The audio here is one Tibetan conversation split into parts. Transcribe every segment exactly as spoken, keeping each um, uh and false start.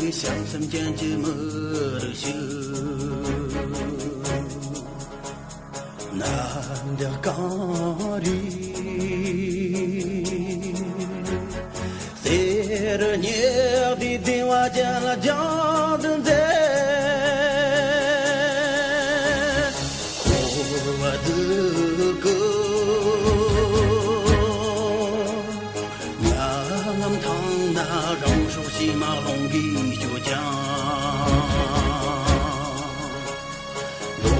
བྱང་སེམས་ཅན་གྱི་མི་རིགས་ཤིག་ནམ་འདི་གང་རིག་གསེར་ཉག་དེ་ལྡིང་བ་ཅན་ལ་སྦྱང་དུ་མཛད། འཁོར་བ་སྡུག་གི་མྱ་ངམ་ཐང་ན་རང་སྲོག་ཕྱི་མ་ལོང་གིས་སྐྱོ་ཀྱང་། རྡོ་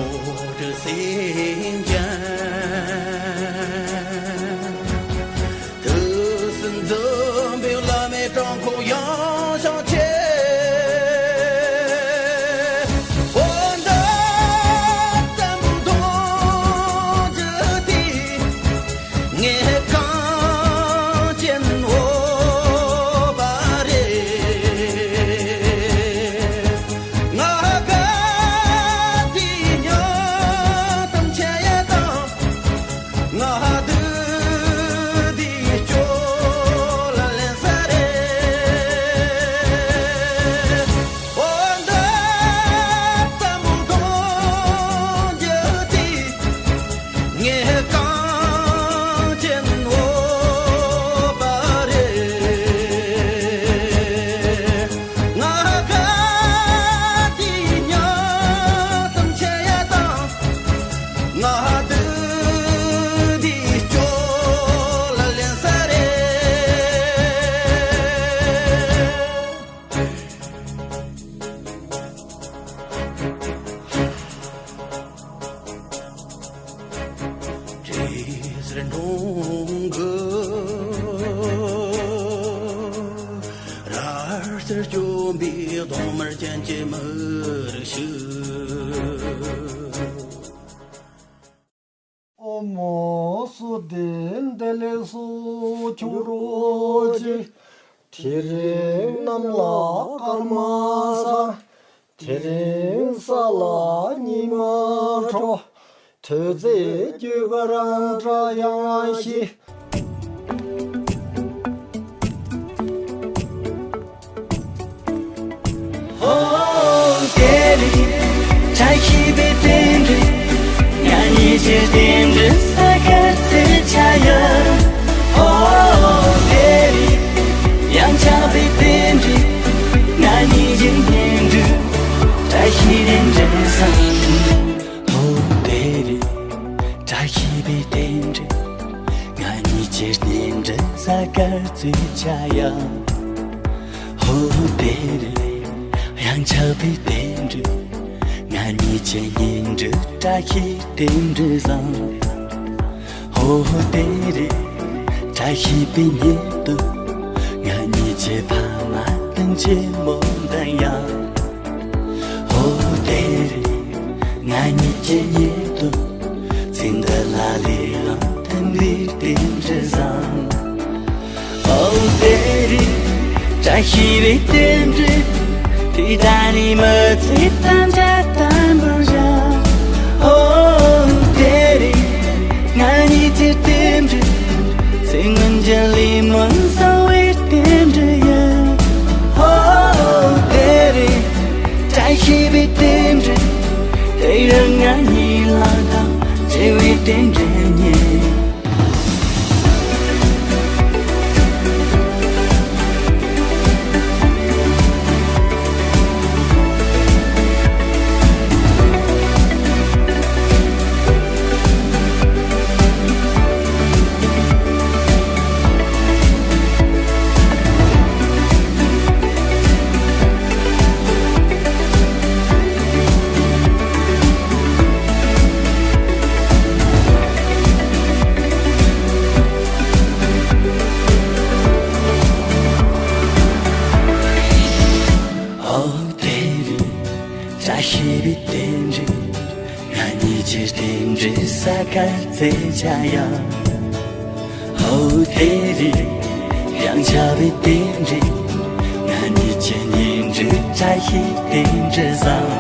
རྗེ་སེམས་ཅན། དུས་གསུམ་འཛིན་པའི་བླ་མའི་བྲང་ཁོག་ཡངས་ཤིང་ཆེ། འོ་ན་བཙན་པོ་གདུང་བརྒྱུད་དེ། ངས་གངས་ཅན་བོས་པ་རེད། ང་དགའ་དེ་ཉམས་དམ་ཆེ་ཡ་དང་། ང་སྡུག་དེ་སྐྱོ་ལ་ལེན་ས་རེད། འོ་ན་བཙན་པོ་གདུང་བརྒྱུད་དེ། ངས་གངས་ཅན་བོས་པ་རེད། ང་དགའ་དེ་ཉམས་དམ་ཆེ་ཡ་དང་། ང་སྡུག་དེ་སྐྱོ་ལ་ལེན་ས་རེད། དྲི་ཟར་འབྲོང་གི་ར་ཟུར་སྐྱོན་པའི་གདོང་དམར་ཅན་གྱི་མི་རིགས་ཤིག་ཨོ་མོ་སོ་དེ་འདི་ལས་སུ་ཁྱོད་རོ་ཅི། དེ་རིང་གནམ་ལ་སྐར་མ་ས། དེ་རིང་ས་ལ་ཉི་མ་དྲོ། དུས་ཚོད་རྒྱུ་ག་རང་འདྲ་ཡང་ཤི། ཧོ་དེ་རིང་བཀྲ་ཤིས་པའི་རྟེན་འབྲེལ། ང་གཉིས་ཀྱི་རྟེན་འབྲེལ་ས་གར་རྩེ་ཆ་ཡ། ཧོ་དེ་རིང་ཡང་ཆགས་པའི་རྟེན་འབྲེལ། ང་གཉིས་ཀྱི་གཉེན་སྒྲིག་བཀྲ་ཤིས་རྟེན་འབྲེལ་བཟང་། ཧོ་དེ་རིང་བཀྲ་ཤིས་པའི་རྟེན་འབྲེལ། ང་གཉིས་ཀྱི་རྟེན་འབྲེལ་ས་གར་རྩེ་ཆ་ཡ། ཧོ་དེ་རིང་ཡང་ཆགས་པའི་རྟེན་འབྲེལ། ང་གཉིས་ཀྱི་གཉེན་སྒྲིག་བཀྲ་ཤིས་རྟེན་འབྲེལ་བཟང་། ཧོ་དེ་རིང་བཀྲ་ཤིས་པའི་ཉིན་དུ། ང་གཉིས་ཀྱི་ཕ་མ་དང་ཆེན་མོ་དང་ཡང་། ཧོ་དེ་རིང་ང་གཉིས་ཀྱི་ཉིན་དུ། ཚེ་འདི་ལ་ལས་ལམ་མཐུན་པའི་རྟེན་འབྲེལ་བཟང་། ཨོ་དེ་རིང་བཀྲ་ཤིས་པའི་རྟེན་འབྲེལ། དེ་ད་ནི་མི་ཚེ་དང་འདྲ་དམ་པར་བཞག་ཨོ་དེ་རིང་ང་གཉིས་ཀྱི་རྟེན་འབྲེལ། ཚེ་སྔོན་གྱི་ལས་སྨོན་གསང་བའི་རྟེན་འབྲེལ་ཡིན། ཨོ་དེ་རིང་བཀྲ་ཤིས་པའི་རྟེན་འབྲེལ། དེ་ཡང་ང་གཉིས་ལ་དང་བྲལ་བའི་རྟེན་འབྲེལ་ཉིད། ཨོ་དེ་རིང་བཀྲ་ཤིས་པའི་རྟེན་འབྲེལ། ང་གཉིས་ཀྱི་རྟེན་འབྲེལ་ས་གར་རྩེ་ཆ་ཡ། ཨོ་དེ་རིང་ཡང་ཆགས་པའི་རྟེན་འབྲེལ། ང་གཉིས་ཀྱི་གཉེན་སྒྲིག་བཀྲ་ཤིས་རྟེན་འབྲེལ་བཟང་།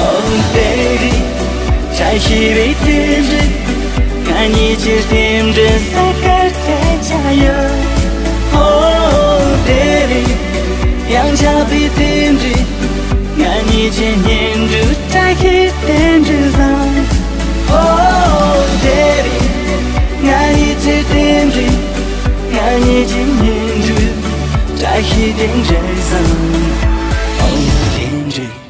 ཨོ་དེ་རིང་བཀྲ་ཤིས་པའི་རྟེན་འབྲེལ། ང་གཉིས་ཀྱི་རྟེན་འབྲེལ་ས་གར་རྩེ་ཆ་ཡ། ཨོ་དེ་རིང་ཡང་ཆགས་ བའི་རྟེན་འབྲེལ། ང་གཉིས་ཀྱི་གཉེན་སྒྲིག་བཀྲ་ཤིས་རྟེན་འབྲེལ་བཟང་། ཧོ། དེ་རིང་ང་གཉིས་ཀྱི་རྟེན་འབྲེལ། ང་གཉིས་ཀྱི་གཉེན་སྒྲིག་བཀྲ་ཤིས་རྟེན་འབྲེལ་བཟང་། ཨོ་རྟེན་འབྲེལ།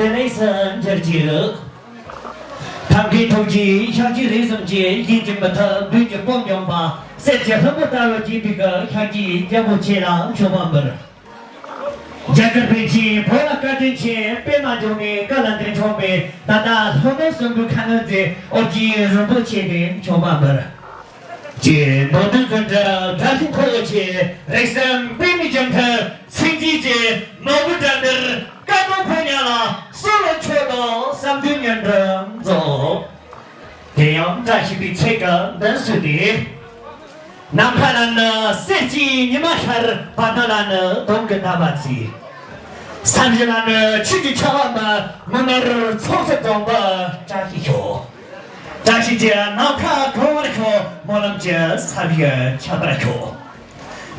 དེ་ནས་སུ་འགྱུར་གྱི། ཐབས་མཁས་ཐུགས་རྗེས་ཤཱཀྱའི་རིགས་གསུམ་གྱི་གཞན་གྱིས་མི་ཐུབ་བདུད་ཀྱི་དཔུང་འཇོམས་པ། གསེར་གྱི་ལྷུན་པོ་ལྟ་བུར་བརྗིད་པའི་གི་ཤཱཀྱའི་རྒྱལ་པོ་ཆེ་ལ་མཆོད་པ་འབུལ། རྒྱ་གར་པཎ་ཆེན་བོད་ལ་བཀའ་དྲིན་ཆེ་པདྨ་འབྱུང་གནས་བཀའ་ལ་འདིར་འཁྲུངས་པའི་ད་ལྟ་ལྷོ་ནུབ་སུམ་མདོའི་ཁ་གནོན་མཛད་ཨོ་རྒྱན་རིན་པོ་ཆེ་དེ་མཆོད་པ་འབུལ། ཅེས་མདོ་དོན་ཀུན་གྲུབ་དགྲ་ཤ་འཁོར་ལོ་ཆེ། རིགས་གསུམ་པདྨའི་སྤྱན་སྔར་སེང་གེ་ཅན། ནོར་བུ་འདྲ་འདིར་བཀའ་དང་ཕོ་ཉ་ལ། གསོལ་བ་མཆོད་དང་བསམ་འདུན་སྙན་སྒྲོན་རྫོགས། དེ་ཡང་བཀྲ་ཤིས་པའི་ཚིག་གི་འདོན་ཚུལ་ཏེ། ནམ་མཁའ་ལ་ནི་གསེར་གྱི་ཉི་མ་ཤར། བར་སྣང་ལ་ནི་དུང་གི་ཟླ་བ་ཚེས། ས་གཞི་ལ་ནི་ཆོས་ཀྱི་ཆར་པ་འབབ། མི་ནོར་ཚོགས་གསེར་འཛོམས་པ་བཀྲ་ཤིས་ཤོག། བཀྲ་ཤིས་ཀྱི་ནམ་མཁའ་གང་བར་ཤོག། སྨོན་ལམ་གྱི་ས་གཞི་ཁྱབ་པར་ཤོག།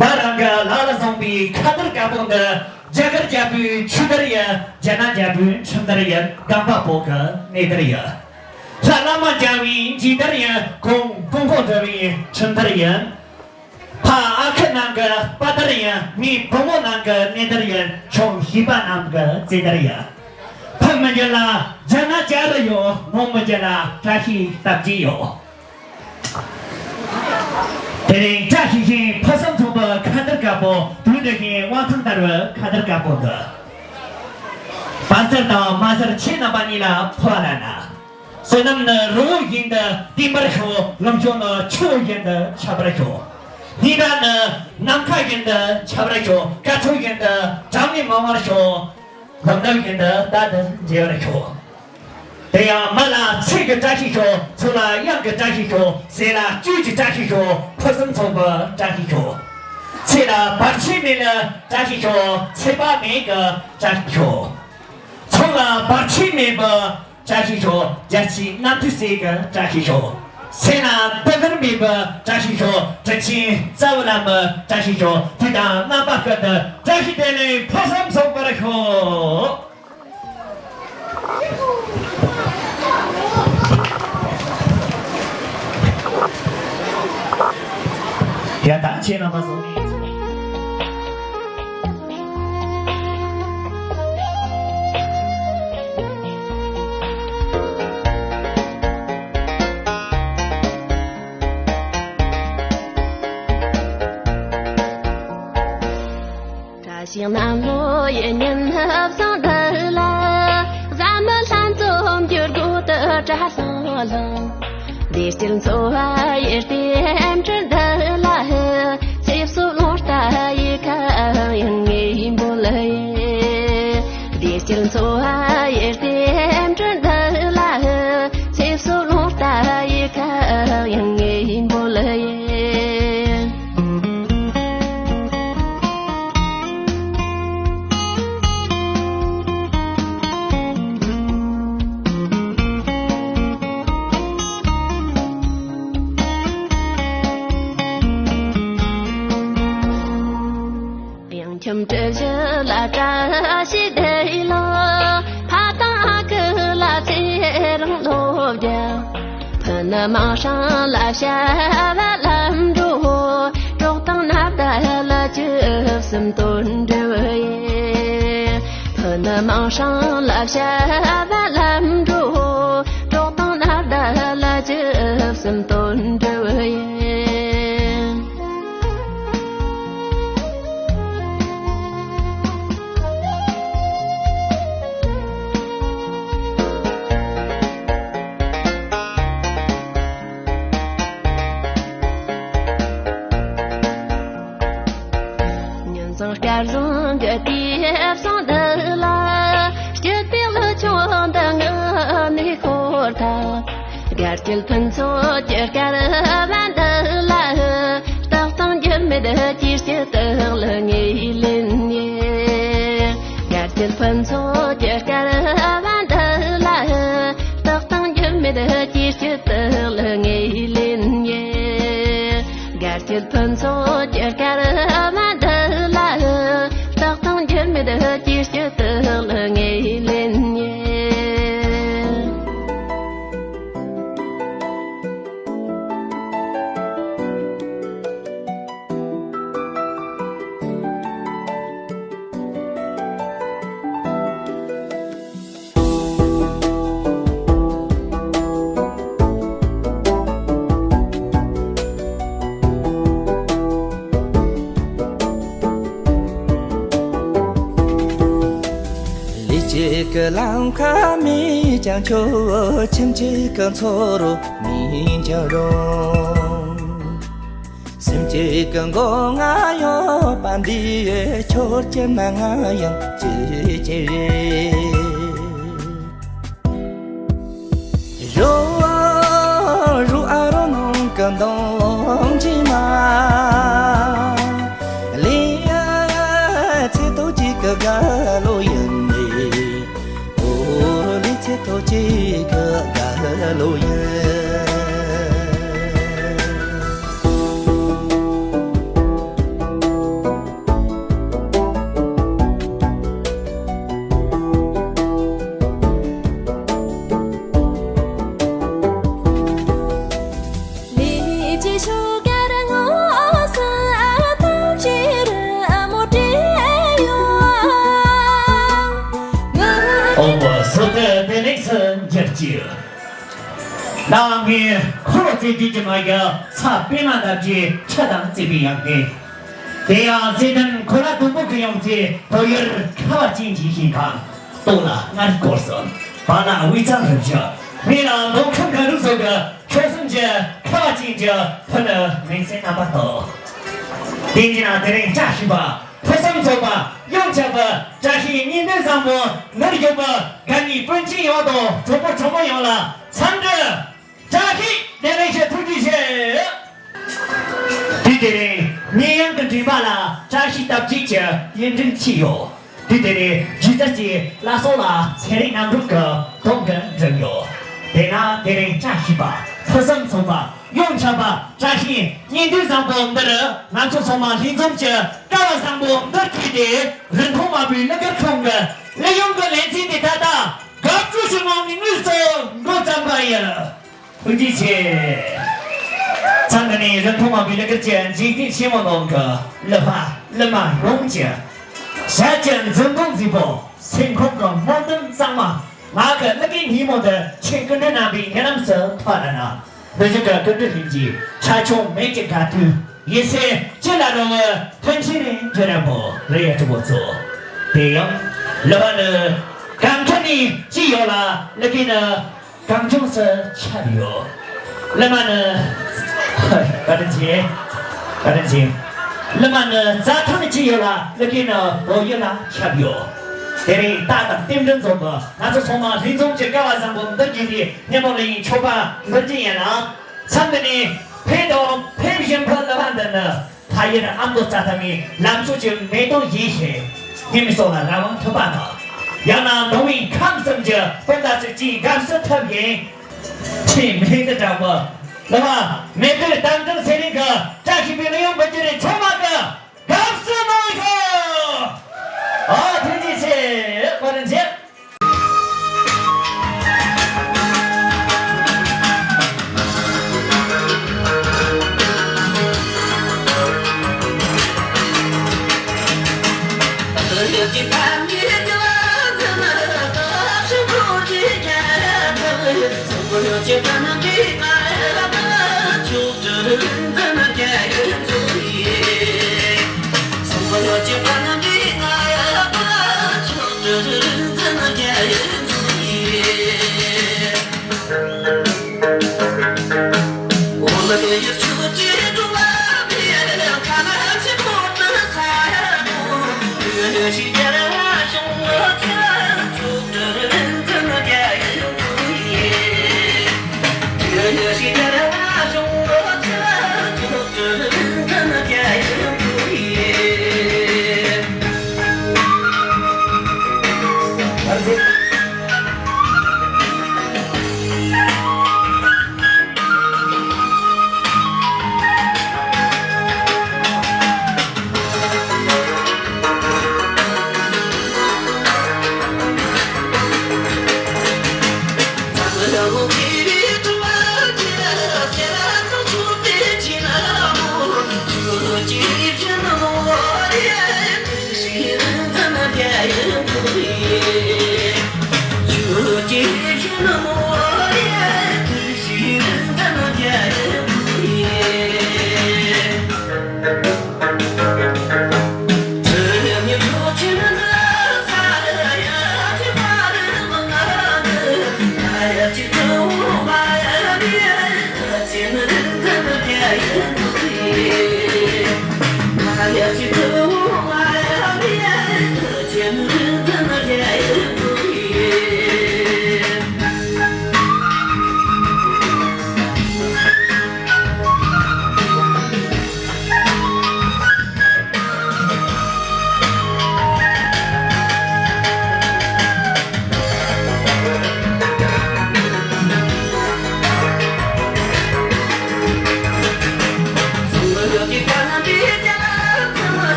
བདག་རང་གི་ལག་ལ་བཟུང་བའི་ཁ་དར་དཀར་པོ་འདི། རྒྱ་གར་རྒྱལ་པོའི་ཆོས་དར་ཡིན། རྒྱ་ནག་རྒྱལ་པོའི་ཁྲིམས་དར་ཡིན། སྒང་པ་བོད་ཀྱི་གནས་དར་ཡིན། ལྷ་བླ་མ་རྒྱལ་བའི་མཇལ་དར་ཡིན། གོང་ཀོང་པོ་འགྲོ་བའི་ཁྲིམས་དར་ཡིན། ཕ་ཨ་ཁུ་རྣམས་ཀྱི་དཔའ་དར་ཡིན། མའི་བུ་མོ་རྣམས་ཀྱི་གནས་དར་ཡིན། ཆུང་བྱིས་པ་རྣམས་ཀྱི་རྩེད་དར་ཡིན། ཕུགས་མི་འགྱུར་ལ་རྒྱ་ནག་ལྕགས་རི་ཡོད། ངོ་མི་འགྱུར་ལ་བཀྲ་ཤིས་རྟ་རྒྱས་ཡོད། དེ་རིང་བཀྲ་ཤིས་ཤིང་ཕུན་སུམ་ཚོགས་པའི་ཁ་དར་དཀར་པོ། དུས་འདི་བཞིན་དབང་ཐང་དར་བའི་ཁ་དར་དཀར་པོ་འདི། བར་གསེར་དང་མ་གསེར་ཁྱེད་རྣམ་པ་གཉིས་ལ་ཕུལ་བ་ལགས་ན། བསོད་ནམས་ནི་རི་བོ་བཞིན་དུ་བརྟན་པར་ཤོག། ལུང་སྐྱོང་ནི་ཆུ་བོ་བཞིན་དུ་ཁྱབ་པར་ཤོག། སྙན་གྲགས་ནི་ནམ་མཁའ་བཞིན་དུ་ཁྱབ་པར་ཤོག། དཀར་ཕྱོགས་བཞིན་དུ་གྲངས་ལས་མང་བར་ཤོག། ལམ་འགྲམ་བཞིན་དུ་རྟག་ཏུ་མཇལ་བར་ཤོག། དེ་ཡང་མི་ལ་ཚེ་གི་བཀྲ་ཤིས་ཤོག། ཚོགས་ལ་གཡང་གི་བཀྲ་ཤིས་ཤོག། ཟས་ལ་བཅུད་ཀྱི་བཀྲ་ཤིས་ཤོག། ཕུན་སུམ་ཚོགས་པའི་བཀྲ་ཤིས་ཤོག། ཚེ་ལ་བར་ཆད་མེད་ལ་བཀྲ་ཤིས་ཤོག། ཚེ་དཔག་མེད་ཀྱི་བཀྲ་ཤིས་ཤོག། ཚོགས་ལ་བར་ཆད་མེད་པའི་བཀྲ་ཤིས་ཤོག། རྒྱལ་སྲིད་རྣམ་ཐོས་སྲས་ཀྱི་བཀྲ་ཤིས་ཤོག། སེམས་ལ་བདེ་བར་མེད་པའི་བཀྲ་ཤིས་ཤོག། དྲིན་ཆེན་རྩ་བའི་བླ་མའི་བཀྲ་ཤིས་ཤོག། དུས་དང་རྣམ་པ་ཀུན་ཏུ་བཀྲ་ཤིས་བདེ་ལེགས་ཕུན་སུམ་ཚོགས་པར་ཤོག། ཡ་ད་ཁྱེད་རྣམ་པ་ཚོ། བཀྲ་ཤིས་གནམ་ལོ་ཡི་ཉིན་བཟང་འདི་ལ། བཟའ་མི་ལྷན་འཛོམས་འགྱུར་རྒྱུ་དུ་བཀྲ་ལྷང་ལྷང་། བདེ་སྐྱིད་འཚོ་བ་ཡི་རྟེན་འབྲེལ་འདི་ལ། ཚེ་བསོད་ནོར་རྟ་ཡི་ཁ་ཡིན་ངེས་འབོལ་ཡེ། བདེ་སྐྱིད་འཚོ་བ་ཡི་རྟེན་འབྲེལ་འདི་ལ། ཚེ་བསོད་ནོར་རྟ་ཡི་ཁ་ཡིན་ངེས་འབོལ་ཡེ། ཁྱིམ་དུ་བཞི་ལ་བཀྲ་ཤིས་བདེ་ལེགས། ཕ་དང་ཨ་ཁུ་ལ་ཚེ་རིང་ལོ་བརྒྱ། ཕུ་ནུ་མིང་སྲིང་ལ་བྱ་བ་ལམ་འགྲོ། གྲོགས་དང་ནམ་ཟླ་ལ་བཅུ་གསུམ་དོན་འགྲུབ་ཡེ། ཕུ་ནུ་མིང་སྲིང་ལ་བྱ་བ་ལམ་འགྲོ། གྲོགས་དང་ནམ་ཟླ་ལ་བཅུ་གསུམ་དོན་འགྲུབ་ཡེ། ཉིན་བཟང་སྐར་བཟང་གི་དུས་བཟང་འདི་ལ། སྐྱིད་པའི་ལོ་ཆུང་འདི་ངང་ནས་འཁོར་ཐལ། དགའ་སྐྱིད་ཕུན་ཚོགས་ཀྱི་སྐར་མ་འདི་ལ། རྟག་དང་འགྱུར་མེད་ཀྱི་སྐྱིད་སྡུག་ལ་ངེས་ལེན་ཡེ། དགའ་སྐྱིད་ཕུན་ཚོགས་ཀྱི་སྐར་མ་འདི་ལ། རྟག་དང་འགྱུར་མེད་ཀྱི་སྐྱིད་སྡུག་ལ་ངེས་ལེན་ཡེ། དགའ་སྐྱིད་ཕུན་ཚོགས་ཀྱི་སྐར་མ་འདི་ལ། རྟག་དང་འགྱུར་མེད་ཀྱི་སྐྱིད་སྡུག་ལ་ངེས་ལེན་ཡེ། ལུས་གཅིག་གི་ལམ་ཁ་མེད་ཀྱང་ཆོག་ཁྱིམ་གཅིག་གི་ཚོར་བ་མེད་ཀྱང་རུང་། སེམས་གཅིག་གི་མགོ་རྔ་ཡོད་པ་འདིས་ཁྱོད་ཀྱི་མ་ང་ཡང་ཅི་བྱེད། རོ་རོ་ཨ་རོ་ནང་གི་འདོམ་ཆེན་མ། ལི་ཡ་ཚེ་ཐོག་གཅིག་གི་དགའ་ལོ་ཡིན་ནི། ཨོ་ལི་ཚེ་ཐོག་གཅིག་གི་དགའ་ལོ་ཡིན། ལས་ཀྱི་ཤུགས་ཀར་ངོ་ས་ཐོབ་ཕྱིར་མོ་སྤྲད་ཡོང་། ཨོ་མོ་སོ་ཏི་དེ་ལེགས་སུ་འགྱུར་གྱིས། ད་ངས་འཁོར་ལོ་རྩེ་རྒྱུད་ཀྱི་མ་ཡ་ས་པད་མ་འདབ་ཀྱི་ཁྲི་དང་བརྩེགས་པའི་ཡང་སྟེང་། དེ་ཡང་རྩེ་ལྡན་ཁོ་ན་དུམ་བུ་གི་ཡོང་ཚེ་དོ་ཡུར་ཁ་བ་ཅན་གྱི་ཤིང་ཁང་། ལྟོ་ལ་མངར་སྐོར་གསུམ། བ་ལ་དབུས་གཙང་རིམ་བཞི། སྨད་ལ་མདོ་ཁམས་སྒང་དྲུག་སོགས་ཀྱི་ཕྱོགས་གསུམ་གྱི་ཁ་བ་ཅན་གྱི་ཕུ་ནུ་མིང་སྲིང་རྣམ་པ་དང་། དེ་ཉིན་ན་དེ་རིང་བཀྲ་ཤིས་པ། ཕུན་སུམ་ཚོགས་པ། ཡོངས་ཁྱབ་པ། བཀྲ་ཤིས་གཉེན་སྟོན་བཟང་པོ་འདིར་ཡོད་པ་དགའ་ཉེ་སྤུན་མཆེད་ཡོངས་དང་གྲོགས་པོ་གྲོགས་མོ་ཡོངས་ལ་འཚམས་འདྲི། བཀྲ་ཤིས་བདེ་ལེགས་ཞུ། ཐུགས་རྗེ་ཆེ། དུས་དེ་རིང་ཉེ་ཡང་གི་མགྲིན་པ་ལ་བཀྲ་ཤིས་སྟབས་གཅིག་གི་ཡིག་འབྲུ་མཆིས་ཡོད། དུས་དེ་རིང་སྒྱུ་རྩལ་གྱི་བླ་སྲོག་ལ་ཚེ་རིང་རྣམ་རོལ་གྱི་དོན་གྱི་འགྲིམ་ཡོད། དེས་ན་དེ་རིང་བཀྲ་ཤིས་པ། ཕུན་སུམ་ཚོགས་པ། ཡོངས་ཁྱབ་པ། བཀྲ་ཤིས་གཉེན་སྟོན་བཟང་པོ་འདིར་ང་ཚོ་ཚང་མ་ལྷན་འཛོམས་ཀྱི་སྐལ་བ་བཟང་པོ་འདིར་ཕེབས་ཏེ། རིན་ཐང་མ་བུའི་གླུ་གར་ཁང་གི་གླུ་དབྱངས་ཀྱི་ལེ་ཚན་དེ་ད་ལྟ་དགའ་སྤྲོ་ཞིག་ངང་ནས་དངོས་སུ་འགོ་བརྩམས་པ་ཡིན། ཐུགས་རྗེ་ཆེ། མཚམས་འདི་ནས་རིན་ཐང་མ་བུའི་གླུ་གར་གྱི་འཇིག་རྟེན་ཆེན་མོ་ནང་གི་གླུ་བ་གླུ་མ་ཡོངས་ཀྱི་ཞལ་གྱི་འཛུམ་མདངས་མཛེས་པོ། སེམས་ཁོང་གི་སྨོན་འདུན་གཙང་མ། ང་གི་གླུ་སྐད་སྙན་མོ་འདི་ཁྱེད་སྐུ་མདུན་རྣམ་པའི་སྙན་ལམ་དུ་ཐོན་ན། འདི་བཞིན་གྱི་སྐུ་མདུན་ལྷན་རྒྱས་ཁྲ་ཆུང་མེད་ཀྱི་དགའ་སྟོན། ཡིད་སེམས་ཅི་ལ་རུང་བའི་མཐུན་རྐྱེན་རིང་འབྱོར་རན་པོ་རེད་ཡ། གྲོགས་པོ་ཚོ། དེ་ཡང་གླུ་བ་ནི་གང་ཁྱོན་ནས་ཅི་ཡོད་ལ་གླུ་སྐད་ནི་གངས་ལྗོངས་སུ་ཁྱབ་ཡོད། གླུ་མ་ནི་བཀའ་དྲིན་ཆེ། བཀའ་དྲིན་ཆེ། གླུ་མ་ནི་རྩྭ་ཐང་ནས་ཅི་ཡོད་ལ་གླུ་སྐད་ནི་བལ་ཡུལ་ལ་ཁྱབ་ཡོད། དེ་རིང་རྟ་དང་རྟེན་འབྲེལ་འཛོམས་པ་ང་ཚོ་ཚང་མ་ལྷན་འཛོམས་ཀྱི་སྐལ་བ་བཟང་པོ་འདི་བརྒྱུད་དེ་སྙན་པོ་ལ་ཡིན་མཆོད་པ་འབུལ་གྱི་ཡིན་ལ། མཚམས་འདི་ནས་ཕེབས་དང་ཕེབས་བཞིན་པའི་གླུ་བ་འདི་ནི། ཕ་ཡུལ་ཨ་མདོ་རྩྭ་ཐང་ནས་ལམ་ཕྱོགས་ཀྱི་མེ་ཏོག་ཡིད་བཞིན་སྙེ་མོའི་སོགས་ལ་རང་དབང་ཐོབ་པ་དང་། ཡང་ན་མདོ་དབུས་ཁམས་གསུམ་གྱི་སྤུན་ཟླ་ཚོས་ཀྱིས་དགའ་བསུ་ཐོབ་ཡིན། ཁྲིད་མེད་དུ་དྲག་པོ། གླུ་བ་མེ་ཏོག་རྟ་མགྲིན་ཚེ་རིང་གི་བཀྲ་ཤིས་པའི་གླུ་དབྱངས་འབུལ་རྒྱུ་རེད། ཚང་མ་གི་དགའ་བསུ་གནང་ཤོག།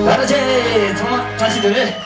ད་ལྟ་ཆེ་ཚང་མ་བཀྲ་ཤིས་བདེ་ལེགས།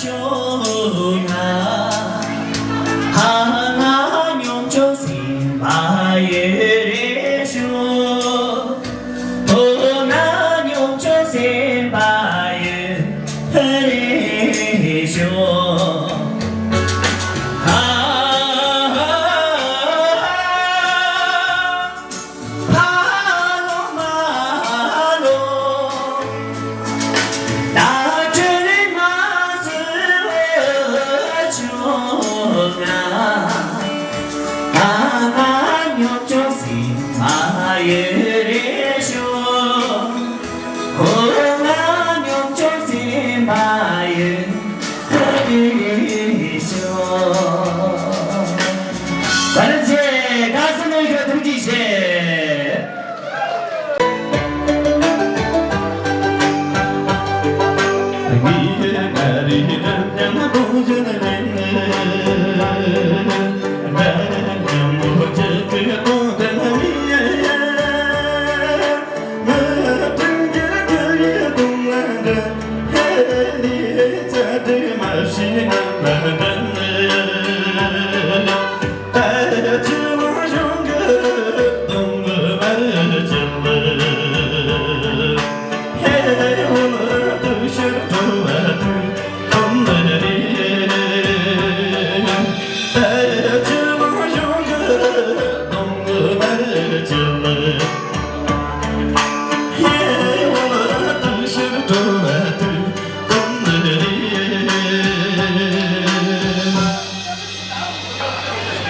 ཤོག་ང་། ཧ་ང་ཉོབ་ཆོག་སེམས་པ་ཡོད་རེད་ཤོག་ཧོ་ང་ཉོབ་ཆོག་སེམས་པ་ཡོད་རེད་ཤོག་ཧ། ཕ་ལོ་མ་ལོ། ད་ཁྱོད་ནི་མ་བཟོད་ཆོག་ང་། ད་ང་ཉོབ་ཆོག་སེམས་པ་ཡོད་རེད་ཤོག་ཧོ་ང་ཉོབ་ཆོག་སེམས་པ་ཡོད་རེད་ཤོག་བར་ཆད་དགའ་བསུ་གནང་ཞུ་ཐུགས་རྗེ་ཆེ།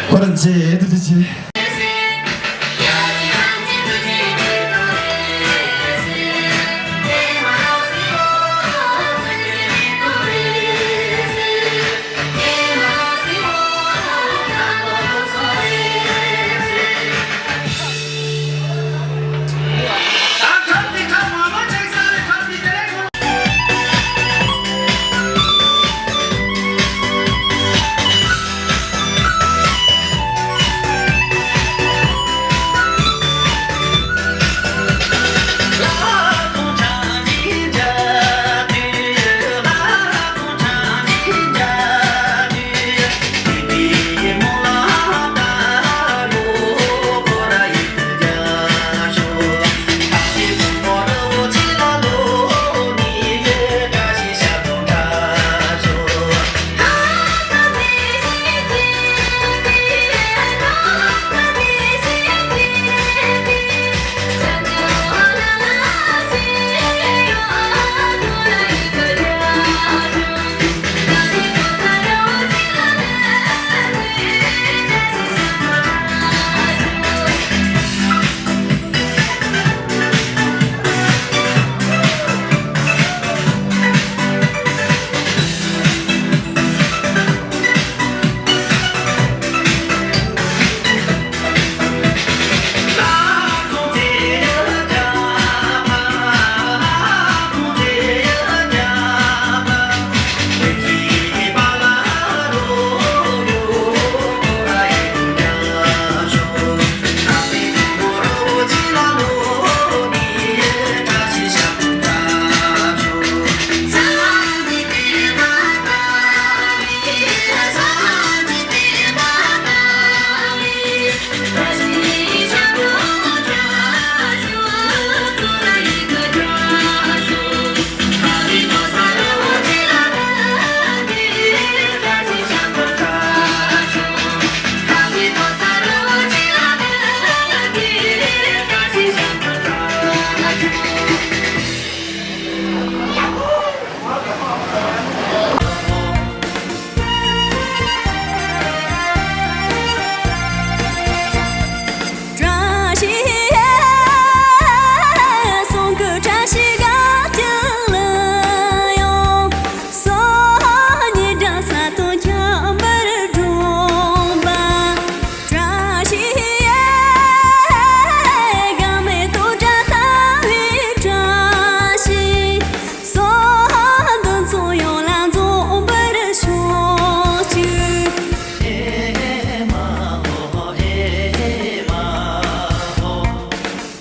ཁོ་རང་ཚོས་འདི་འདྲ་བྱས།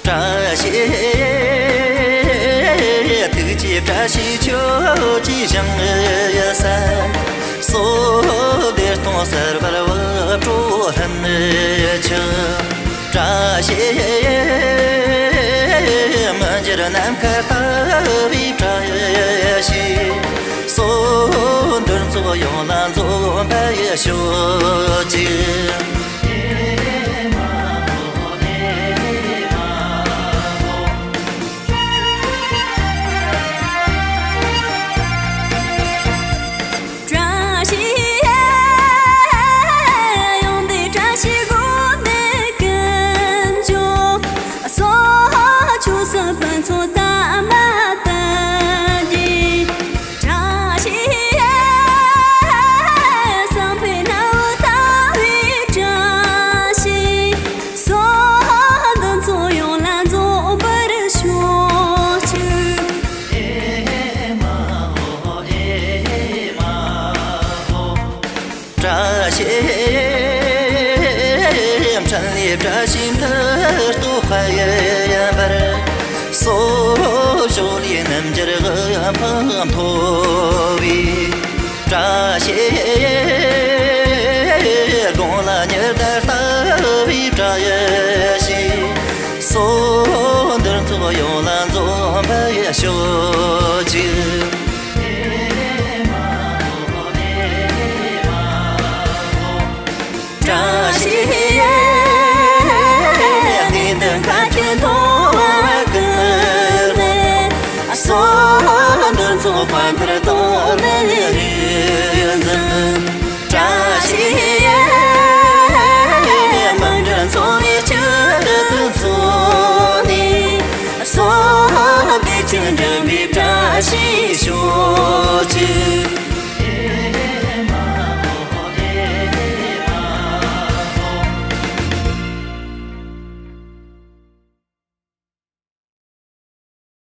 བཀྲ་ཤིས་ཐུགས་རྗེ་བཀྲ་ཤིས་ཁྱོད་ཀྱིས་བཞེངས་ས། ནམ་མཁའ་ལྟ་བུའི་བཀྲ་ཤིས་སོགས། འདིར་འཚོགས་ཡོངས་ལ་འཛོམས་པར་ཤོག་ཅིག། བཀྲ་ཤིས་ཡོང་སྟེ། བཀྲ་ཤིས་སྒོ་ནས་ཀུན་འབྱུང་སོགས། ཆོས་སྲིད་ཕུན་ཚོགས་ཐ་མ་དང་བརྒྱུད། བཀྲ་ཤིས་བསམ་འཕེལ་སྣང་བ་ལྟ་བུའི་བཀྲ་ཤིས་སོགས། འདིར་འཚོགས་ཡོངས་ལ་འཛོམས་པར་ཤོག་ཅིག། བཀྲ་ཤིས་འཕྲིན་ལས། བཀྲ་ཤིས་མཐུ་སྟོབས་དཔལ་འབར་སོགས། ཕྱོགས་ལས་རྣམ་རྒྱལ་དབུ་འཕང་མཐོ་བའི་བཀྲ་ཤིས། དགུང་ལ་ཉི་ཟླ་ལྟ་བུའི་བཀྲ་ཤིས་སོགས། འདིར་འཚོགས་ཡོངས་ལ་འཛོམས་པར་ཤོག་ཅིག། བཀྲ་ཤིས་ཡེ། དངོས་འདི་མཁའ་སྤྱོད་མཐོ་བ་ཀུན་ནས་སོགས། འདིར་འཚོགས་དཔལ་མཐར་སྟོན་པའི་རིག་འཛིན། བཀྲ་ཤིས་ཡེ། མི་འབྲལ་འཚོ་བའི་སྤྱི་དོན་གཙོ་ནས་སོགས། བདེ་ཆེན་འགྲུབ་པའི་བཀྲ་ཤིས་ཤོག་ཅིག།